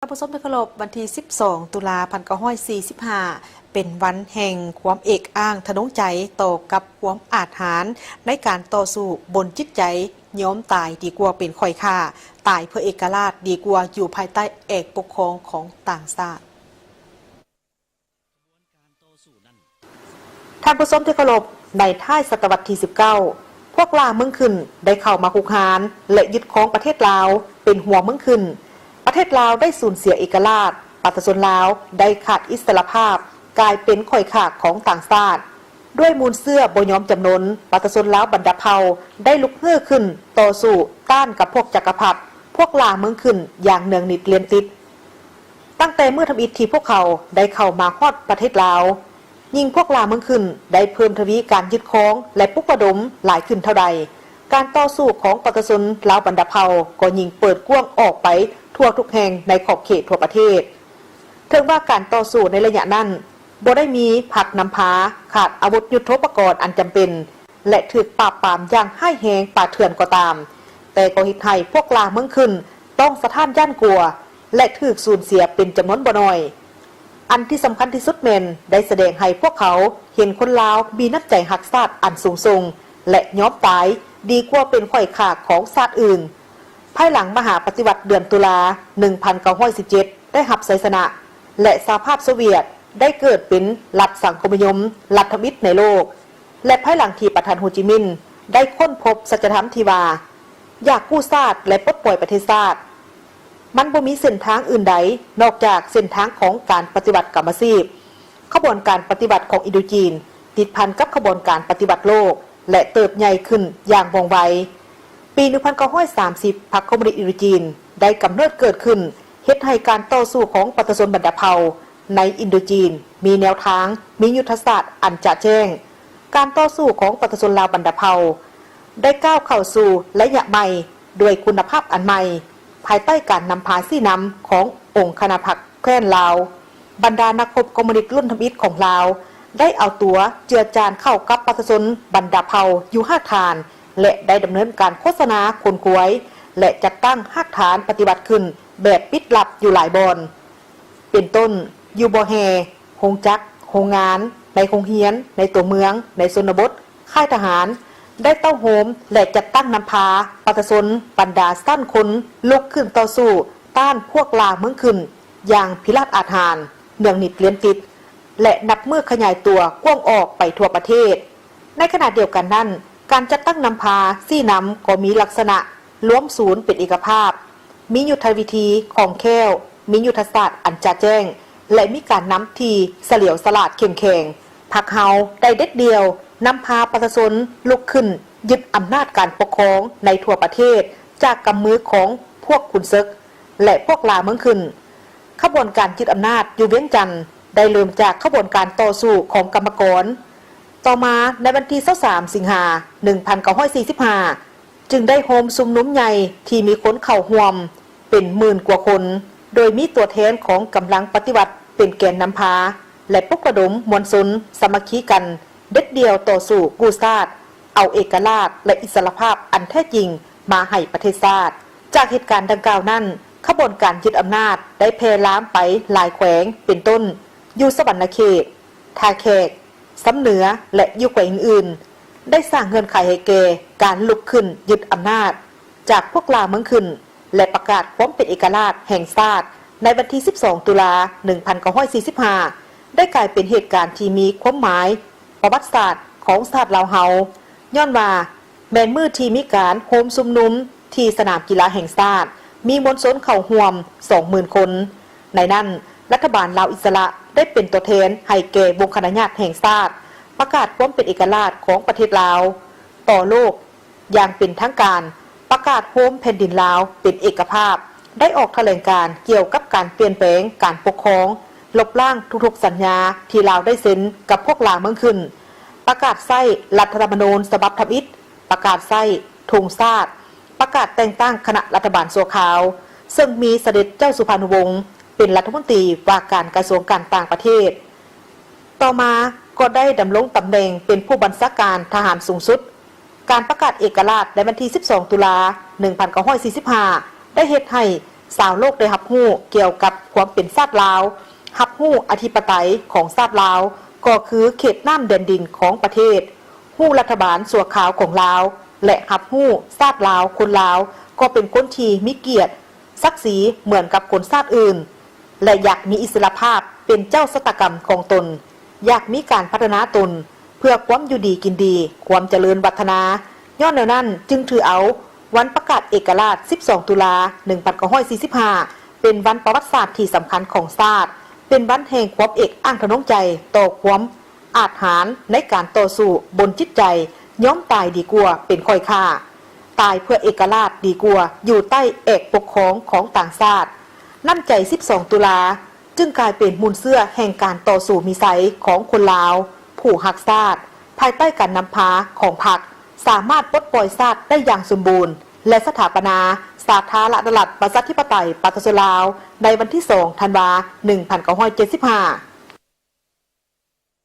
ຜູ້ຊົມທີ່ເຄົາລົບ, ວັນທີສິບສອງ ຕຸລາ ພັນເກົ້າຮ້ອຍສີ່ສິບຫ້າ ເປັນວັນແຫ່ງຄວາມເອກອ້າງທະນົງໃຈຕໍ່ກັບຄວາມອາດຫານໃນການຕໍ່ສູ້ບົນຈິດໃຈ, ຍອມຕາຍດີກວ່າເປັນຂ້ອຍຂ້າ, ຕາຍເພື່ອເອກະລາດດີກວ່າຢູ່ພາຍໃຕ້ແອກປົກຄອງຂອງຕ່າງຊາດ. ທ່ານຜູ້ຊົມທີ່ເຄົາລົບ, ໃນທ້າຍສະຕະວັດທີສິບເກົ້າ ພວກລ່າເມືອງຂຶ້ນໄດ້ເຂົ້າມາຮຸກຮານ ແລະ ຍຶດຄອງປະເທດລາວເປັນຫົວເມືອງຂຶ້ນ. ປະເທດລາວໄດ້ສູນເສຍເອກະລາດ, ປະຊາຊົນລາວໄດ້ຂາດອິດສະຫຼະພາບ, ກາຍເປັນຂ້ອຍຂ້າຂອງຕ່າງຊາດ. ດ້ວຍມູນເຊື້ອບໍ່ຍອມຈຳນົນ, ປະຊາຊົນລາວບັນດາເຜົ່າໄດ້ລຸກຮືຂຶ້ນຕໍ່ສູ້ຕ້ານກັບພວກຈັກກະພັດ, ພວກລ່າເມືອງຂຶ້ນຢ່າງເນືອງນິດລຽນຕິດ. ຕັ້ງແຕ່ມື້ທຳອິດທີ່ພວກເຂົາໄດ້ເຂົ້າມາຮອດປະເທດລາວ, ຍິ່ງພວກລ່າເມືອງຂຶ້ນໄດ້ເພີ່ມທະວີການຍຶດຄອງ ແລະ ປຸກລະດົມຫຼາຍຂຶ້ນເທົ່າໃດ, ການຕໍ່ສູ້ຂອງປະຊາຊົນລາວບັນດາເຜົ່າກໍຍິ່ງເປີດກວ້າງອອກໄປທົ່ວທຸກແຫ່ງໃນຂອບເຂດທົ່ວປະເທດ. ເຖິງວ່າການຕໍ່ສູ້ໃນໄລຍະນັ້ນບໍ່ໄດ້ມີພັກນຳພາ, ຂາດອາວຸດຍຸດໂທປະກອນອັນຈຳເປັນ ແລະ ຖືກປາບປາມຢ່າງຮ້າຍແຮງປ່າເຖື່ອນກໍຕາມ, ແຕ່ກໍເຮັດໃຫ້ພວກລ່າເມືອງຂຶ້ນ ຕ້ອງສະທ້ານຢ້ານກົວ ແລະ ຖືກສູນເສຍເປັນຈຳນວນບໍ່ໜ້ອຍ. ອັນທີ່ສຳຄັນທີ່ສຸດແມ່ນໄດ້ສະແດງໃຫ້ພວກເຂົາເຫັນຄົນລາວມີນ້ຳໃຈຮັກຊາດອັນສູງສົ່ງ ແລະ ຍອມຕາຍດີກວ່າເປັນຂ້ອຍຂ້າຂອງຊາດອື່ນ. ພາຍຫຼັງມະຫາປະຕິວັດເດືອນຕຸລາ ໜຶ່ງພັນເກົ້າຮ້ອຍສິບເຈັດ ໄດ້ຮັບໄຊຊະນະ ແລະ ສະຫະພາບໂຊວຽດໄດ້ເກີດເປັນລັດສັງຄົມນິຍົມລັດທຳອິດໃນໂລກ ແລະ ພາຍຫຼັງທີ່ປະທານໂຮຈິມິນໄດ້ຄົ້ນພົບສັດຈະທຳທີ່ວ່າ ຢາກກູ້ຊາດ ແລະ ປົດປ່ອຍປະເທດຊາດ, ມັນບໍ່ມີເສັ້ນທາງອື່ນໃດນອກຈາກເສັ້ນທາງຂອງການປະຕິວັດກຳມະຊີບ. ຂະບວນການປະຕິວັດຂອງອິນໂດຈີນຕິດພັນກັບຂະບວນການປະຕິວັດໂລກ ແລະ ເຕີບໃຫຍ່ຂຶ້ນຢ່າງວ່ອງໄວ. ປີໜຶ່ງພັນເກົ້າຮ້ອຍສາມສິບ ພັກຄອມມູນິດອິນໂດຈີນໄດ້ກຳເນີດເກີດຂຶ້ນ, ເຮັດໃຫ້ການຕໍ່ສູ້ຂອງປະຊາຊົນບັນດາເຜົ່າໃນອິນໂດຈີນມີແນວທາງ, ມີຍຸດທະສາດອັນຈະແຈ້ງ. ການຕໍ່ສູ້ຂອງປະຊາຊົນລາວບັນດາເຜົ່າໄດ້ກ້າວເຂົ້າສູ່ໄລຍະໃໝ່ດ້ວຍຄຸນນະພາບອັນໃໝ່, ພາຍໃຕ້ການນຳພາຊີ້ນຳຂອງອົງຄະນະພັກແຄວ້ນລາວ. ບັນດານັກຮົບຄອມມູນິດລຸ້ນທຳອິດຂອງລາວໄດ້ເອົາຕົວເຈືອຈານເຂົ້າກັບປະຊາຊົນບັນດາເຜົ່າຢູ່ຮາກຖານ ແລະ ໄດ້ດຳເນີນການໂຄສະນາຂົນຂວາຍ ແລະ ຈັດຕັ້ງຮາກຖານປະຕິວັດຂຶ້ນແບບປິດລັບຢູ່ຫຼາຍບ່ອນ. ເປັນຕົ້ນ, ຢູ່ບໍ່ແຮ່, ໂຮງຈັກ, ໂຮງງານ, ໃນໂຮງຮຽນ, ໃນຕົວເມືອງ, ໃນຊົນນະບົດ, ຄ້າຍທະຫານ, ໄດ້ເຕົ້າໂຮມ ແລະ ຈັດຕັ້ງນຳພາປະຊາຊົນບັນດາຊັ້ນຄົນລຸກຂຶ້ນຕໍ່ສູ້ຕ້ານພວກລ່າເມືອງຂຶ້ນຢ່າງພິລາດອາດຫານ, ເນືອງນິດລຽນຕິດ ແລະ ນັບມື້ຂະຫຍາຍຕົວກວ້າງອອກໄປທົ່ວປະເທດ. ໃນຂະນະດຽວກັນນັ້ນ, ການຈັດຕັ້ງນຳພາຊີ້ນຳກໍມີລັກສະນະລວມສູນເປັນເອກະພາບ, ມີຍຸດທະວິທີຄ່ອງແຄ້ວ, ມີຍຸດທະສາດອັນຈະແຈ້ງ ແລະ ມີການນຳທີ່ສະຫຼຽວສະຫຼາດເຂັ້ມແຂງ. ພັກເຮົາໄດ້ເດັດດ່ຽວນຳພາປະຊາຊົນລຸກຂຶ້ນຍຶດອຳນາດການປົກຄອງໃນທົ່ວປະເທດຈາກກຳມືຂອງພວກຂຸນເສິກ ແລະ ພວກລ່າເມືອງຂຶ້ນ. ຂະບວນການຍຶດອຳນາດຢູ່ວຽງຈັນໄດ້ເລີ່ມຈາກຂະບວນການຕໍ່ສູ້ຂອງກຳມະກອນ. ຕໍ່ມາໃນວັນທີຊາວສາມ ສິງຫາ ໜຶ່ງພັນເກົ້າຮ້ອຍສີ່ສິບຫ້າ ຈຶ່ງໄດ້ໂຮມຊຸມນຸມໃຫຍ່ທີ່ມີຄົນເຂົ້າຮ່ວມເປັນໝື່ນກວ່າຄົນ, ໂດຍມີຕົວແທນຂອງກຳລັງປະຕິວັດເປັນແກນນຳພາ ແລະ ປຸກລະດົມມວນຊົນສາມັກຄີກັນ ເດັດດ່ຽວຕໍ່ສູ້ກູ້ຊາດ, ເອົາເອກະລາດ ແລະ ອິດສະຫຼະພາບອັນແທ້ຈິງມາໃຫ້ປະເທດຊາດ. ຈາກເຫດການດັ່ງກ່າວນັ້ນ, ຂະບວນການຍຶດອຳນາດໄດ້ແຜ່ລາມໄປຫຼາຍແຂວງ, ເປັນຕົ້ນ ຢູ່ສະຫວັນນະເຂດ, ທ່າແຂກ, ຊຳເໜືອ ແລະ ຢູ່ແຂວງອື່ນໆ, ໄດ້ສ້າງເງື່ອນໄຂໃຫ້ແກ່ການລຸກຂຶ້ນຍຶດອຳນາດຈາກພວກລ່າເມືອງຂຶ້ນ ແລະ ປະກາດຄວາມເປັນເອກະລາດແຫ່ງຊາດໃນວັນທີສິບສອງ ຕຸລາ ໜຶ່ງພັນເກົ້າຮ້ອຍສີ່ສິບຫ້າ ໄດ້ກາຍເປັນເຫດການທີ່ມີຄວາມໝາຍປະຫວັດສາດຂອງຊາດລາວເຮົາ, ຍ້ອນວ່າ ແມ່ນມື້ທີ່ມີການໂຮມຊຸມນຸມທີ່ສະໜາມກິລາແຫ່ງຊາດ, ມີມວນຊົນເຂົ້າຮ່ວມສອງໝື່ນຄົນ. ໃນນັ້ນ, ລັດຖະບານລາວອິດສະຫຼະໄດ້ເປັນຕົວແທນໃຫ້ແກ່ວົງຄະນະຍາດແຫ່ງຊາດ ປະກາດຄວາມເປັນເອກະລາດຂອງປະເທດລາວຕໍ່ໂລກຢ່າງເປັນທາງການ, ປະກາດໂຮມແຜ່ນດິນລາວເປັນເອກະພາບ, ໄດ້ອອກຖະແຫຼງການກ່ຽວກັບການປ່ຽນແປງການປົກຄອງ, ລົບລ້າງທຸກໆສັນຍາທີ່ລາວໄດ້ເຊັນກັບພວກລ່າເມືອງຂຶ້ນ, ປະກາດໃຊ້ລັດຖະທຳມະນູນສະບັບທຳອິດ, ປະກາດໃຊ້ທຸງຊາດ, ປະກາດແຕ່ງຕັ້ງຄະນະລັດຖະບານຊົ່ວຄາວ, ເຊິ່ງມີສະເດັດເຈົ້າສຸພານຸວົງເປັນລັດຖະມົນຕີວ່າການກະຊວງການຕ່າງປະເທດ. ຕໍ່ມາກໍໄດ້ດຳລົງຕຳແໜ່ງເປັນຜູ້ບັນຊາການທະຫານສູງສຸດ. ການປະກາດເອກະລາດໃນວັນທີສິບສອງ ຕຸລາ ໜຶ່ງພັນເກົ້າຮ້ອຍສີ່ສິບຫ້າ ໄດ້ເຮັດໃຫ້ ຊາວໂລກໄດ້ຮັບຮູ້ກ່ຽວກັບຄວາມເປັນຊາດລາວ, ຮັບຮູ້ອະທິປະໄຕຂອງຊາດລາວ ກໍຄືເຂດນ້ຳແດນດິນຂອງປະເທດ, ຮູ້ລັດຖະບານຊົ່ວຄາວຂອງລາວ ແລະ ຮັບຮູ້ຊາດລາວ, ຄົນລາວກໍເປັນຄົນທີ່ມີກຽດ, ສັກສີເໝືອນກັບຄົນຊາດອື່ນ ແລະ ຢາກມີອິດສະຫຼະພາບເປັນເຈົ້າຊະຕາກຳຂອງຕົນ, ຢາກມີການພັດທະນາຕົນ ເພື່ອຄວາມຢູ່ດີກິນດີ, ຄວາມຈະເລີນວັດທະນາ. ຍ້ອນແນວນັ້ນຈຶ່ງຖືເອົາວັນປະກາດເອກະລາດ ສິບສອງ ຕຸລາ ໜຶ່ງພັນເກົ້າຮ້ອຍສີ່ສິບຫ້າ ເປັນວັນປະຫວັດສາດທີ່ສຳຄັນຂອງຊາດ, ເປັນວັນແຫ່ງຄວາມເອກອ້າງທະນົງໃຈຕໍ່ຄວາມອາດຫານໃນການຕໍ່ສູ້ບົນຈິດໃຈ, ຍອມຕາຍດີກວ່າເປັນຂ້ອຍຂ້າ, ຕາຍເພື່ອເອກະລາດດີກວ່າຢູ່ໃຕ້ແອກປົກຄອງຂອງຕ່າງຊາດ. ນ້ຳໃຈ ສິບສອງ ຕຸລາ ຈຶ່ງກາຍເປັນມູນເຊື້ອແຫ່ງການຕໍ່ສູ້ມີໄຊຂອງຄົນລາວຜູ້ຮັກຊາດ, ພາຍໃຕ້ການນຳພາຂອງພັກ ສາມາດປົດປ່ອຍຊາດໄດ້ຢ່າງສົມບູນ ແລະ ສະຖາປະນາສາທາລະນະລັດ ປະຊາທິປະໄຕ ປະຊາຊົນລາວ ໃນວັນທີ ສອງ ທັນວາ ໜຶ່ງພັນເກົ້າຮ້ອຍເຈັດສິບຫ້າ.